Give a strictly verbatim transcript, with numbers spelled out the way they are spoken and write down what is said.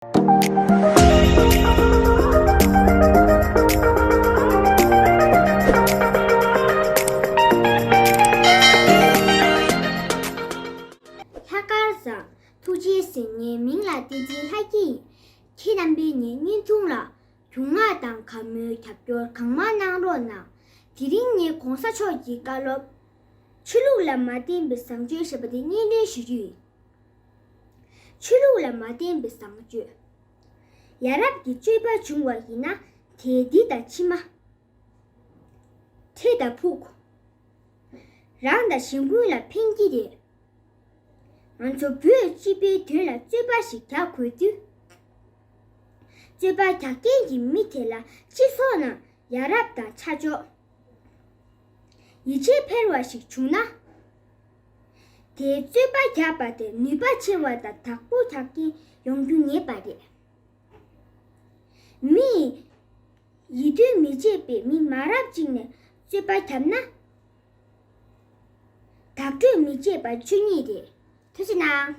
ལྷག་དཀར་བཟང་། ཐུགས་རྗེ་ཆེ། ངའི་མིང་ལ་བསྟན་འཛིན་ལྷ་སྐྱིད་ཡིན། ཁྱེད་རྣམ་པས་ངའི་བརྙན་ཐུང་ལ་རྒྱུས་མངའ་དང་དགའ་མོས་རྒྱབ་སྐྱོར་གང་མང་གནང་རོགས་གནང་། དེ་རིང་ངས་གོང་ས་མཆོག་གི་བཀའ་སློབ། ཆོས་ལུགས་ལ་མ་བརྟེན་པའི་བཟང་སྤྱོད་ཞེས་པ་དེ་སྙན་སྒྲོན་ཞུ་རྒྱུ་ཡིན། ཆོས་ལུགས་ལ་མ་བརྟེན་པའི་བཟང་སྤྱོད། ཡ་རབས་ཀྱི་སྤྱོད་པ་བྱུང་བ་ཡིན་ན། དེས་འདི་དང་ཕྱི་མ། འཕྲལ་དང་ཕུགས། རང་དང་གཞན་ཀུན་ལ་ཕན་གྱི་རེད། ང་ཚོ་བོད་སྤྱི་པའི་དོན་ལ་རྩོད་པ་ཞིག་རྒྱག་དགོས་དུས། རྩོད་པ་རྒྱག་མཁན་གྱི་མི་དེ་ལ་སྤྱི་ཚོགས་ནང་ཡ་རབས་དང་ཆ་འཇོག་ཡིད་ཆེས་འཕེར་བ་ཞིག་བྱུང་ན། དེའི་རྩོད་པ་རྒྱག་པ་དེ་ནུས་པ་ཆེ་བ་དང་དག་པོ་རྒྱག་མཁན་ཡོང་རྒྱུ་ངེས་པ་རེད། མི་ཡིས་ཡིད་རྟོན་མི་བྱེད་པའི་མི་མ་རབས་ཅིག་ནས་རྩོད་པ་བརྒྱབ་ན། བདག་སྤྲོད་མི་བྱེད་པ་ཆོས་ཉིད་རེད། ཐུགས་རྗེ་གནང་།